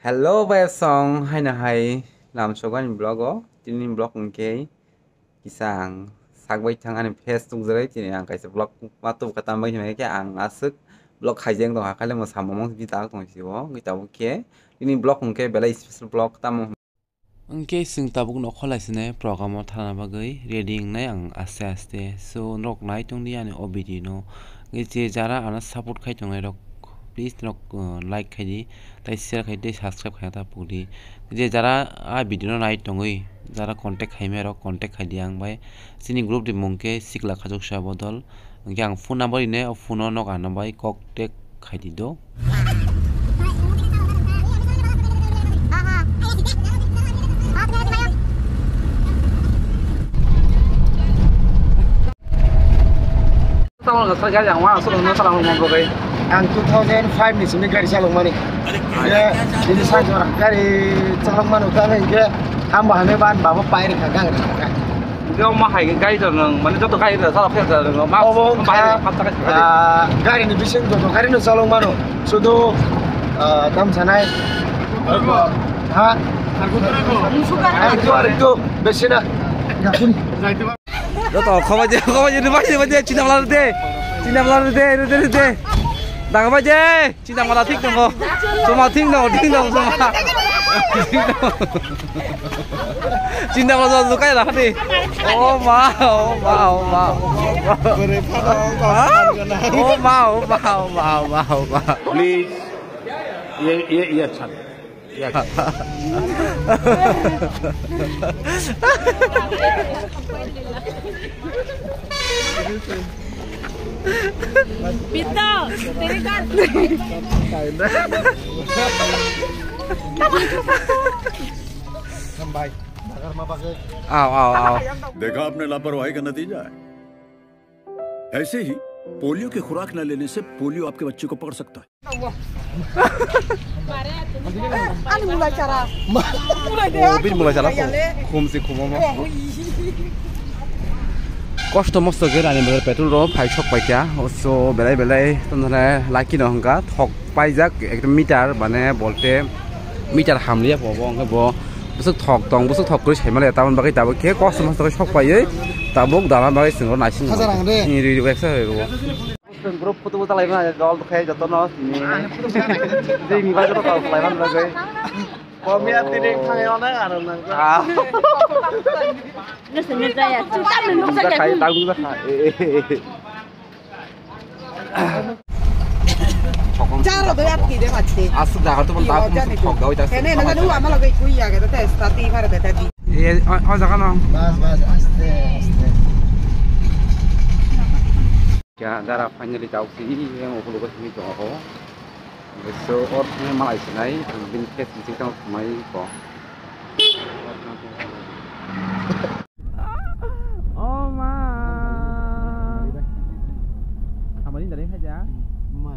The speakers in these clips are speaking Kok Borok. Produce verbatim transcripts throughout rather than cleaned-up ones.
Hello, bayasong, haino hai lamsogani vlog o. Tini vlog hwnkhe kisa ang sak bai thang ani face tubujagwi tini ang kaisa vlog ma tubukha tamo hwnwi khe ang aswk vlog khaijak tongkha khailemo samung tini tak tong sio wngwi tabuk khe tini vlog hwnkhe belai special vlog tamo. Hwnkhe chwng tabuk nokho laisinai program o thana bagwi ready wngnai ang aste aste. So norok nai tongdi ani o video no. Hwnkhe je jara ano support khai tongnai rok, please norok, uh, like khaidi, tei share khaidi, tei subscribe khaina ta pukdi. Je jara a video no nai tongwi, jara contact khaimai rok contact khaidi ang bai. Chini group ni mung khe Sikla Khachuksa Bodol. Hwnkhe ang phone number ine, o phone o nok ano bai kok tek khaidi do. Ang two thousand five ni simi gari chalokmani. Ya, ini sajora gari chalokmano, tamo hwnkhe hambo hamya ban babo pairi kha gang rikha. Hwnkhe omo hai khe gari rok nwng, mane joto gari rok salok khe rok nwng ma. Obo wngkha, ah, gari ni bising joto gari no chalok mano. Sudu, ah, tam sanai. Ha? Ar tu, ar tu, besi na. Joto khobai de, khobai de, rwbai de, rwbai de, chini mala rwde. Chini mala rwde, rwde, rwde. Daga bai de. Chini mala thik tongo. Chuma thik tongo, thik tongo, chuma. Chini mala lukai la ni. Oh ma, oh ma, oh ma, oh ma. Oh ma, oh ma, oh ma, oh ma, oh ma. Please, ये, ये, ये अच्छा नहीं। Pito, तेरे घर। आओ, आओ, आओ। देखा आपने लापरवाही का नतीजा है। ऐसे ही पोलियो की खुराक न लेने से पोलियो आपके बच्चे को पकड़ सकता है। Ani mulai chara. Oh, bini mulai chara. Khum si khum omo. Kosto mosto khe Rani Bazar petrol pump phai sok pai kha. So belai belai tongthoknai lucky no hwnkha, thok paijak ekdom meter mane bolte meter hamliya bo, bo hwnkhe bo bwswk thok tong, bwswk thok kwrwi saimaliya, tamoni bagwi tabuk khe kosto mosto khe sok paiwi tabuk dana bagwi chwng naising. Hajar ang de. Ni ri ri eksa ri ro. Group photo bo talai ma dol khe joto no sini. Jini ba joto talai ma nang. Komia tini khangai ona aro nang. Ah. Nese ne jaya. Khai tang khai. Eh, eh, eh. Jaro do yat ki de batte. Asuk jaga to bol ta. Jani thok gawi ta. Kene na jani wa mala gai kui ya ga ta sta ti phare ta di. Eh, o, o jaga no. Bas, bas, aste, aste. Ya, dara finally tau si, yang ukuluk sini to ako. So, or ni malai sinai, ang bin kes bising tang sumai ko. Oh ma. Hamani dari haja. Ma.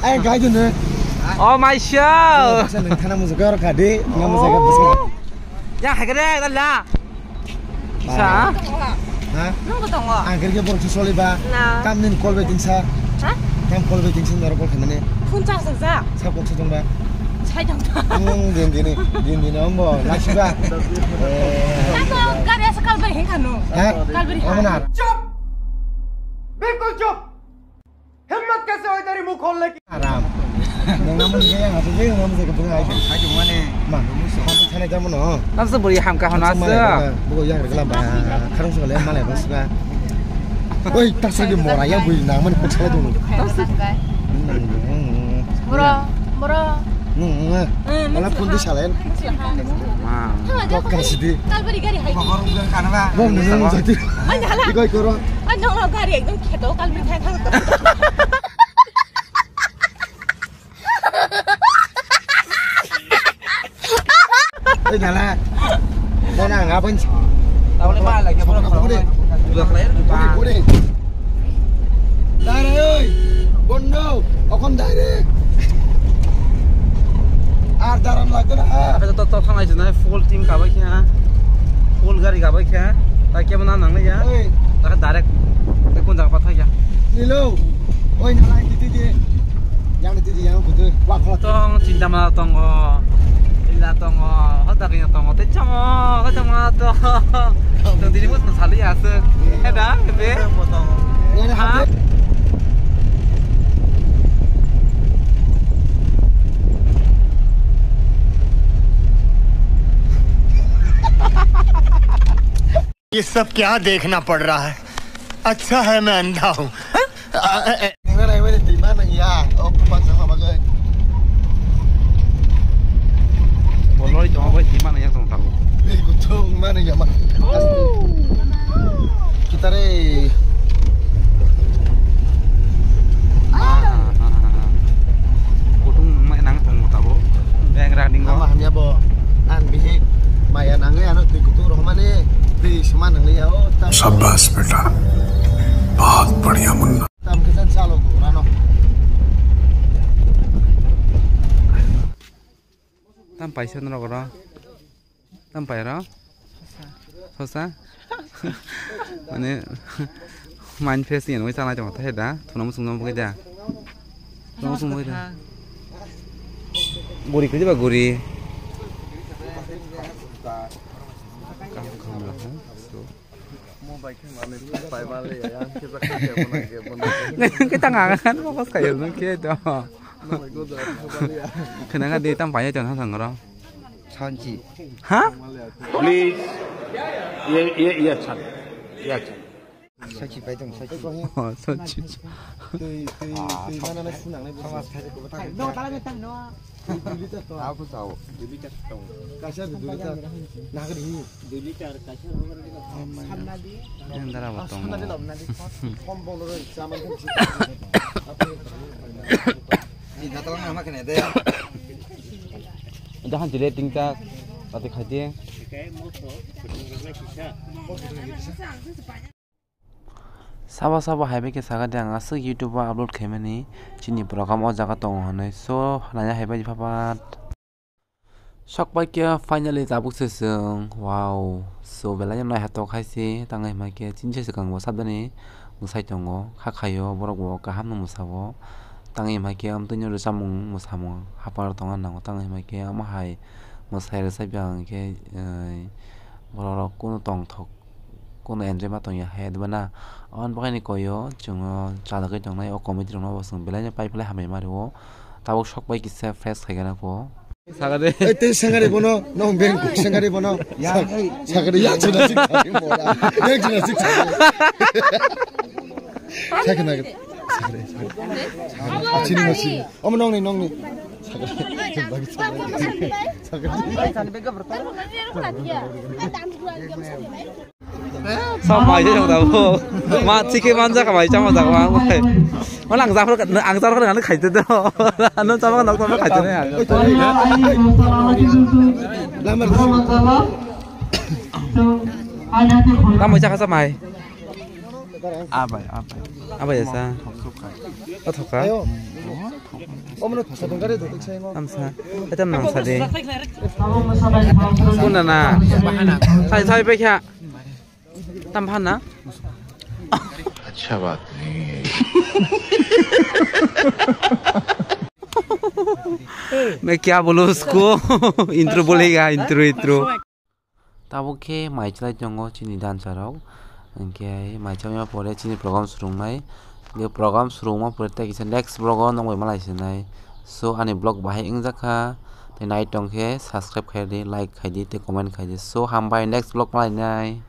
Ai, gai dun de. Oh my show. Sa nang thana muzu kar kha de, na muzu kar basa. Ya, hai kare, la. Kisa? Ha? Nung ko tongo. Ang kiri ke borok soli ba. Na. Kam nin call waiting sa. Ha? Kam call waiting sa norok call khamani. Phone charge sa. Sa kok sa tong ba. Sai tong. Hmm, din din din din ambo. Lasi ba. Eh. Sa to gari asa kalbari hin khanu. Ha? Kalbari hin. Amana. Chup. Bilkul chup. हिम्मत कैसे हुई तेरी मुंह खोलने की? Aram. Nang namun kaya ngatu je namun je kepungan aja. Ayo mana? Ma, kamu sana kamu no. Nasa beri ham kahana sa. Buku yang reklam ba. Karung sekali mana bos ba. Oi, tak saja mora yang beri namun pun salah dulu. Mora, mora. Hmm. Malah pun di salen. Kok kasih di. Kalbari gari hai. Bom nang jadi. Ikoi koro. Ano gari ekdom kheto kalbari khai khai. Ei nala. Bona ngabon. Tawle ma lagi bono. Bode. Bode. Dare oi. Bondo. Okon dare. Ar daran lagde na. Apa to to khanai jana full team kabai kya. Full gari kabai kya. Ta kya mana nang ya. Oi. Ta direct. Te kun jaga pathai ya. Nilo. Oi nala titi di. Yang itu yang kudu. Wah, kalau Tong, cinta mana tongo. Cinta tongo. Hoda kaya tongo. Te chamo, hoda mana tongo. Tong dini mus masali asuk. Heda, kebe. Yang Ha? hati. ये सब क्या देखना पड़ रहा है? अच्छा है मैं अंधा हूँ। Nang nang nang twi ma nang ya. Oh, kupak sama bagai. Boloi tong bai twi ma nang ya tong tabo. Ni kutung ma nang ya ma. Kita re. Kutung nang ma nang tong tabo. Beng ra ding. Ama hamya bo. An bihik maya nangwi ano twi kutung rohmani twi suma nangli ya o tam. शाबाश बेटा, बहुत बढ़िया Munna. Tam khe san salo kurano. Tam paisa norok ro. Tam pai ro. Sosa. Mane mind fresh ni nungwi chanai tong thai da. Thuno musung nang bugui da. Thuno musung bugui da. Guri khe ba guri. Kam kam la ha. So. Kita ngangan fokus kayo nung khe to. Kena ka di tam payo chon ha sangro. Sanchi. Ha? Please. Ye ye ye chan. Ye chan. Sachi pai tong sachi. Oh, sachi. Twi twi twi mana na sinang nai. Sama sai ko bata. No tala me tang no. Aku tahu. Kaisa dui liter. Nagri. Dui liter kaisa. Yang dara botong. Sana de lom nadi. Kom bol ro saman. Ni datang nama kena de. Jahan jile tingta. Tadi khaje. Sabo sabo hai bai khe sakha de ang aswk YouTube o upload khaimani chini program o jaga tongo hwnwi, so naina hai bai phapat. Sok pai khe finally tabuk se chwng, wow, so belai no naithotok hai se tangwi hwnba khe chini se swkang bo sabjani mwsai tongo, kha khaio borok bo kaham no mwsao tangwi hwnba khe amtwino rwchapmung mwsamung hapar tongna nango tangwi hwnba khe omo hai mwsai rwchapya hwnkhe borok rok kunu tongthok. Kono enjoy ma tongya hai deba na. Aboni bagwi ni koyo chwng o chajagwi tongnai o committee rok no bo chwng belai no pai phlai hambai ma rwo. Tabuk sok bai kisa fresh khai gana ko. Saga de. Ei tei sengari bono no beng sengari bono. Ya, ei. Sagari ya chuna sik sagari bono. Ya chuna sik sagari. Sagari na. Sagari. Sagari. Chini masi. Omo nongni nongni. Sagari. Bagi sagari. Sagari. Sampai aja dong tabo. Ma chike manja kamai chama jak ma. Mana ang jak ang jak ang khaite do. Ano chama nok chama khaite ne. Lamar. Tamo chaka samai. Abai abai. Abai asa. O thoka. Amsa. Eta nang sadi. Kuna na. Sai sai pekha. Tam phana. अच्छा बात नहीं है। मैं क्या बोलूं उसको? Intro बोलेगा, intro, intro. Tabuk khe mai chalai tongo chini dansa rok. Hinkhe mai chalai pore chini program swrwngnai. Hinkhe program swrwngma pore tei kisa next vlog o nokbai malai sinai. So ani vlog bahai wngjakha. Tei nai tongkhe subscribe khaidi, like khaidi tei comment khaidi. So hambai next vlog malainai.